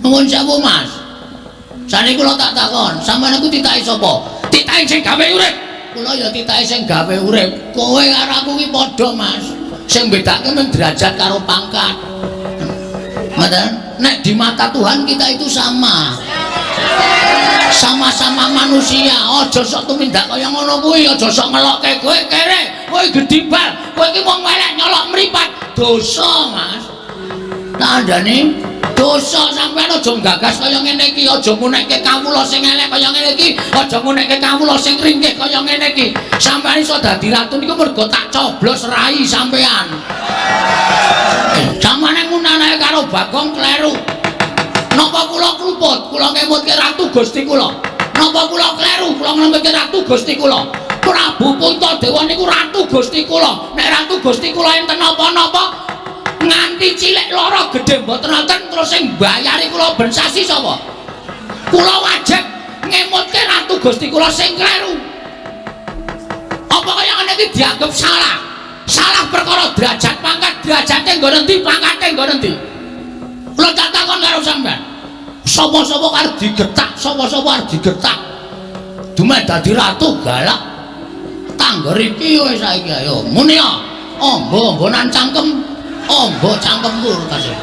Nuwun sewu, Mas. Saniki kula tak takon, sampeyan iku titahe sapa? Titahe sing gawe urip. Kula ya titahe sing gawe urip. Kowe karo aku ki padha, Mas. Sing bedake mung derajat karo pangkat. Ngoten? Nek di mata Tuhan kita itu sama. Sama-sama manusia. Aja sok tumindak kaya ngono kuwi, aja sok ngelokke kowe kere, kowe gedibal, kowe iki wong elek nyolok mripat. Dosa, Mas. Kandhane dosa sampean aja nggagas kaya ngene iki, aja ngunekke kawula sing elek kaya ngene iki, aja ngunekke kawula sing ringkih kaya ngene iki. Sampean iso dadi ratu niku mergo tak coblos rai sampean. Sampeyan ngunanae karo Bagong kleru. Napa kula kluput, kula ngemutke ratu Gusti kula. Napa kula kleru, kula ngemutke ratu Gusti kula. Prabu Puntadewa niku ratu Gusti kula. Nek ratu Gusti kula enten napa-napa nganti cilik lara gedhe mboten wonten terus sing mbayari kula ben sasi sapa? Kula wajib ngemutke ratu Gusti kula sing kleru. Apa kaya ngene iki dianggep salah? Salah perkara derajat pangkat, derajate nggon endi, pangkate nggon endi? Kula tak takon karo sampean. Sapa-sapa arep digetak, sapa-sapa arep digetak. Dumeh dadi ratu galak. Tangger iki wis saiki ayo. Muni ya. Amba-ambanan cangkem, amba cangkemku kasih.